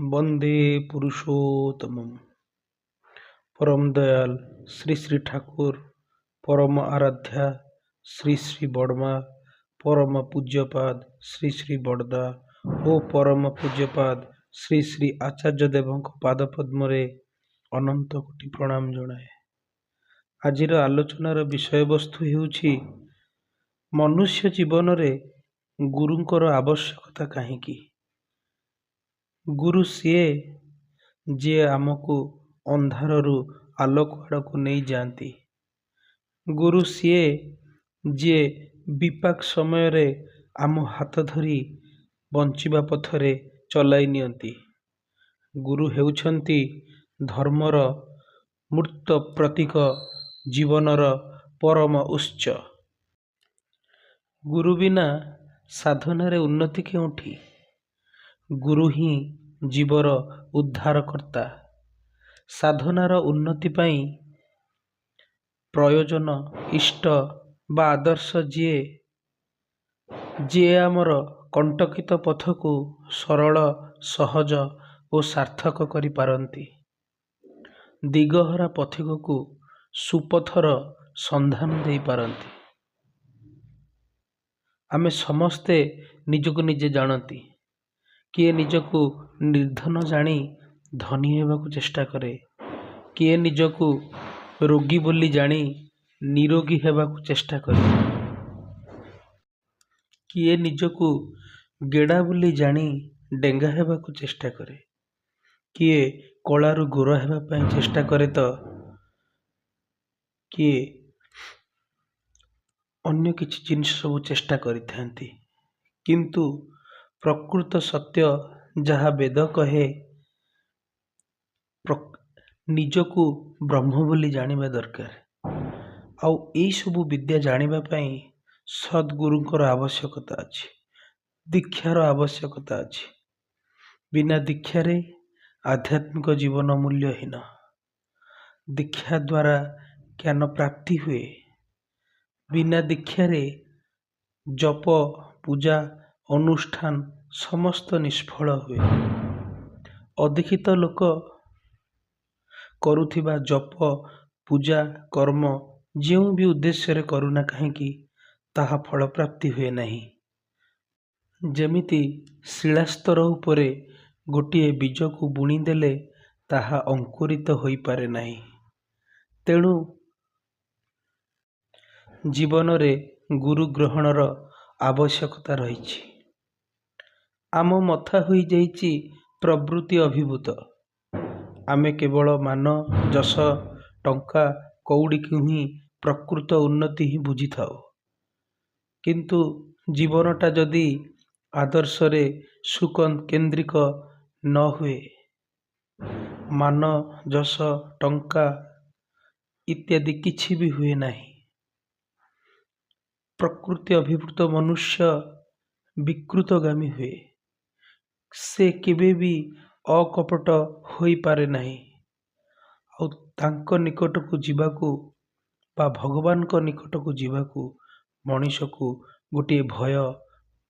ବନ୍ଦେ ପୁରୁଷୋତ୍ତମମ୍। ପରମ ଦୟାଲ ଶ୍ରୀ ଶ୍ରୀ ଠାକୁର, ପରମ ଆରାଧ୍ୟା ଶ୍ରୀ ଶ୍ରୀ ବଡ଼ମା, ପରମ ପୂଜ୍ୟପାଦ ଶ୍ରୀ ଶ୍ରୀ ବଡ଼ଦା ଓ ପରମ ପୂଜ୍ୟପାଦ ଶ୍ରୀ ଶ୍ରୀ ଆଚାର୍ଯ୍ୟ ଦେବଙ୍କ ପାଦପଦ୍ମରେ ଅନନ୍ତ କୋଟି ପ୍ରଣାମ ଜଣାଏ। ଆଜିର ଆଲୋଚନାର ବିଷୟବସ୍ତୁ ହେଉଛି, ମନୁଷ୍ୟ ଜୀବନରେ ଗୁରୁଙ୍କର ଆବଶ୍ୟକତା କାହିଁକି? ଗୁରୁ ସିଏ, ଯିଏ ଆମକୁ ଅନ୍ଧାରରୁ ଆଲୋକ ଆଡ଼କୁ ନେଇଯାଆନ୍ତି। ଗୁରୁ ସିଏ, ଯିଏ ବିପାକ ସମୟରେ ଆମ ହାତ ଧରି ବଞ୍ଚିବା ପଥରେ ଚଲାଇ ନିଅନ୍ତି। ଗୁରୁ ହେଉଛନ୍ତି ଧର୍ମର ମୂର୍ତ୍ତ ପ୍ରତୀକ, ଜୀବନର ପରମ ଉତ୍ସ। ଗୁରୁ ବିନା ସାଧନାରେ ଉନ୍ନତି କେଉଁଠି? ଗୁରୁ ହିଁ ଜୀବର ଉଦ୍ଧାରକର୍ତ୍ତା। ସାଧନାର ଉନ୍ନତି ପାଇଁ ପ୍ରୟୋଜନ ଇଷ୍ଟ ବା ଆଦର୍ଶ ଯିଏ, ଯିଏ ଆମର କଣ୍ଟକିତ ପଥକୁ ସରଳ, ସହଜ ଓ ସାର୍ଥକ କରିପାରନ୍ତି, ଦିଗହରା ପଥିକକୁ ସୁପଥର ସନ୍ଧାନ ଦେଇପାରନ୍ତି। ଆମେ ସମସ୍ତେ ନିଜକୁ ନିଜେ ଜାଣନ୍ତି। କିଏ ନିଜକୁ ନିର୍ଦ୍ଧନ ଜାଣି ଧନୀ ହେବାକୁ ଚେଷ୍ଟା କରେ, କିଏ ନିଜକୁ ରୋଗୀ ବୋଲି ଜାଣି ନିରୋଗୀ ହେବାକୁ ଚେଷ୍ଟା କରେ, କିଏ ନିଜକୁ ଗେଡ଼ା ବୋଲି ଜାଣି ଡେଙ୍ଗା ହେବାକୁ ଚେଷ୍ଟା କରେ, କିଏ କଳାରୁ ଗୋରା ହେବା ପାଇଁ ଚେଷ୍ଟା କରେ ତ କିଏ ଅନ୍ୟ କିଛି ଜିନିଷ ସବୁ ଚେଷ୍ଟା କରିଥାନ୍ତି। କିନ୍ତୁ ପ୍ରକୃତ ସତ୍ୟ ଯାହା ବେଦ କହେ, ନିଜକୁ ବ୍ରହ୍ମ ବୋଲି ଜାଣିବା ଦରକାର। ଆଉ ଏଇସବୁ ବିଦ୍ୟା ଜାଣିବା ପାଇଁ ସଦ୍ଗୁରୁଙ୍କର ଆବଶ୍ୟକତା ଅଛି, ଦୀକ୍ଷାର ଆବଶ୍ୟକତା ଅଛି। ବିନା ଦୀକ୍ଷାରେ ଆଧ୍ୟାତ୍ମିକ ଜୀବନ ମୂଲ୍ୟହୀନ। ଦୀକ୍ଷା ଦ୍ୱାରା ଜ୍ଞାନ ପ୍ରାପ୍ତି ହୁଏ। ବିନା ଦୀକ୍ଷାରେ ଜପ, ପୂଜା, ଅନୁଷ୍ଠାନ ସମସ୍ତ ନିଷ୍ଫଳ ହୁଏ। ଅଦୀକ୍ଷିତ ଲୋକ କରୁଥିବା ଜପ, ପୂଜା, କର୍ମ ଯେଉଁ ବି ଉଦ୍ଦେଶ୍ୟରେ କରୁନା କାହିଁକି, ତାହା ଫଳପ୍ରାପ୍ତି ହୁଏ ନାହିଁ। ଯେମିତି ଶିଳାସ୍ତର ଉପରେ ଗୋଟିଏ ବୀଜକୁ ବୁଣିଦେଲେ ତାହା ଅଙ୍କୁରିତ ହୋଇପାରେ ନାହିଁ। ତେଣୁ ଜୀବନରେ ଗୁରୁ ଗ୍ରହଣର ଆବଶ୍ୟକତା ରହିଛି। ଆମ ମଥା ହୋଇଯାଇଛି ପ୍ରବୃତ୍ତି ଅଭିଭୂତ। ଆମେ କେବଳ ମାନ, ଯଶ, ଟଙ୍କା କଉଡ଼ିକୁ ହିଁ ପ୍ରକୃତ ଉନ୍ନତି ହିଁ ବୁଝିଥାଉ। କିନ୍ତୁ ଜୀବନଟା ଯଦି ଆଦର୍ଶରେ ସୁକେନ୍ଦ୍ରିକ ନ ହୁଏ, ମାନ, ଯଶ, ଟଙ୍କା ଇତ୍ୟାଦି କିଛି ବି ହୁଏ ନାହିଁ। ପ୍ରକୃତି ଅଭିଭୂତ ମନୁଷ୍ୟ ବିକୃତଗାମୀ ହୁଏ। ସେ କେବେ ବି ଅକପଟ ହୋଇପାରେ ନାହିଁ। ଆଉ ତାଙ୍କ ନିକଟକୁ ଯିବାକୁ ବା ଭଗବାନଙ୍କ ନିକଟକୁ ଯିବାକୁ ମଣିଷକୁ ଗୋଟିଏ ଭୟ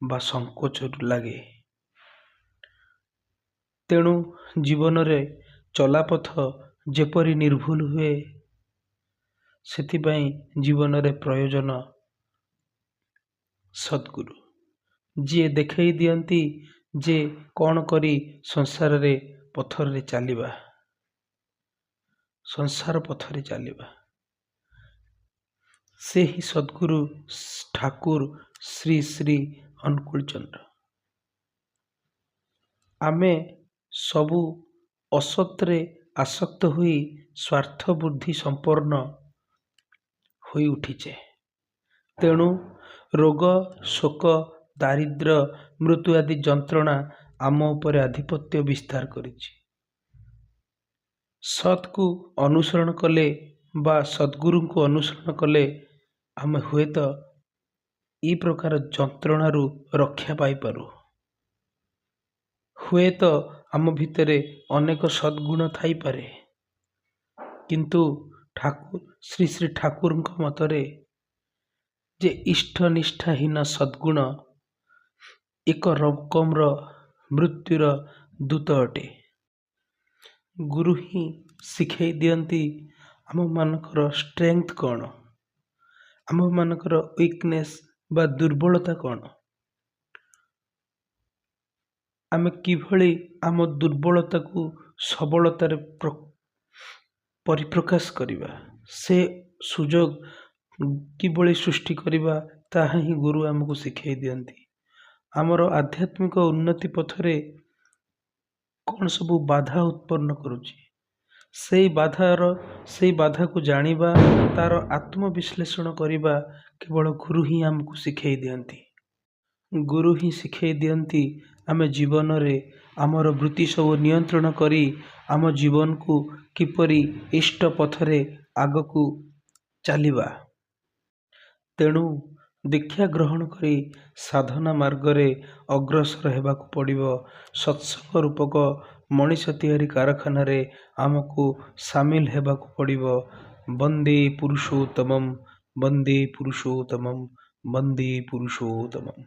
ବା ସଙ୍କୋଚ ଲାଗେ। ତେଣୁ ଜୀବନରେ ଚଲାପଥ ଯେପରି ନିର୍ଭୁଲ ହୁଏ, ସେଥିପାଇଁ ଜୀବନରେ ପ୍ରୟୋଜନ ସଦ୍ଗୁରୁ, ଯିଏ ଦେଖାଇ ଦିଅନ୍ତି ଯେ କ'ଣ କରି ସଂସାରରେ ପଥରରେ ଚାଲିବା, ସଂସାର ପଥରେ ଚାଲିବା। ସେ ହିଁ ସଦ୍ଗୁରୁ ଠାକୁର ଶ୍ରୀ ଶ୍ରୀ ଅନୁକୂଳ ଚନ୍ଦ୍ର। ଆମେ ସବୁ ଅସତରେ ଆସକ୍ତ ହୋଇ ସ୍ୱାର୍ଥ ବୁଦ୍ଧି ସମ୍ପନ୍ନ ହୋଇ ଉଠିଛେ। ତେଣୁ ରୋଗ, ଶୋକ, ଦାରିଦ୍ର୍ୟ, ମୃତ୍ୟୁ ଆଦି ଯନ୍ତ୍ରଣା ଆମ ଉପରେ ଆଧିପତ୍ୟ ବିସ୍ତାର କରିଛି। ସତ୍କୁ ଅନୁସରଣ କଲେ ବା ସଦ୍ଗୁରୁଙ୍କୁ ଅନୁସରଣ କଲେ ଆମେ ହୁଏତ ଏଇ ପ୍ରକାର ଯନ୍ତ୍ରଣାରୁ ରକ୍ଷା ପାଇପାରୁ। ହୁଏତ ଆମ ଭିତରେ ଅନେକ ସଦ୍ଗୁଣ ଥାଇପାରେ, କିନ୍ତୁ ଠାକୁର ଶ୍ରୀ ଶ୍ରୀ ଠାକୁରଙ୍କ ମତରେ ଯେ ଇଷ୍ଟ ନିଷ୍ଠାହୀନ ସଦ୍ଗୁଣ ଏକ ରକମର ମୃତ୍ୟୁର ଦୂତ ଅଟେ। ଗୁରୁ ହିଁ ଶିଖେଇ ଦିଅନ୍ତି ଆମମାନଙ୍କର ଷ୍ଟ୍ରେଙ୍ଗଥ୍ କ'ଣ, ଆମ୍ଭମାନଙ୍କର ୱିକନେସ୍ ବା ଦୁର୍ବଳତା କ'ଣ, ଆମେ କିଭଳି ଆମ ଦୁର୍ବଳତାକୁ ସବଳତାରେ ପରିପ୍ରକାଶ କରିବା, ସେ ସୁଯୋଗ କିଭଳି ସୃଷ୍ଟି କରିବା, ତାହା ହିଁ ଗୁରୁ ଆମକୁ ଶିଖେଇ ଦିଅନ୍ତି। ଆମର ଆଧ୍ୟାତ୍ମିକ ଉନ୍ନତି ପଥରେ କ'ଣ ସବୁ ବାଧା ଉତ୍ପନ୍ନ କରୁଛି, ସେଇ ବାଧାକୁ ଜାଣିବା, ତା'ର ଆତ୍ମବିଶ୍ଳେଷଣ କରିବା କେବଳ ଗୁରୁ ହିଁ ଆମକୁ ଶିଖେଇ ଦିଅନ୍ତି। ଗୁରୁ ହିଁ ଶିଖେଇ ଦିଅନ୍ତି ଆମେ ଜୀବନରେ ଆମର ବୃତ୍ତି ସବୁ ନିୟନ୍ତ୍ରଣ କରି ଆମ ଜୀବନକୁ କିପରି ଇଷ୍ଟ ପଥରେ ଆଗକୁ ଚାଲିବା। ତେଣୁ ଦୀକ୍ଷା ଗ୍ରହଣ କରି ସାଧନା ମାର୍ଗରେ ଅଗ୍ରସର ହେବାକୁ ପଡ଼ିବ। ସତ୍ସଙ୍ଗ ରୂପକ ମଣିଷ ତିଆରି କାରଖାନାରେ ଆମକୁ ସାମିଲ ହେବାକୁ ପଡ଼ିବ। ବନ୍ଦେ ପୁରୁଷୋତ୍ତମମ୍, ବନ୍ଦେ ପୁରୁଷୋତ୍ତମମ୍, ବନ୍ଦେ ପୁରୁଷୋତ୍ତମମ୍।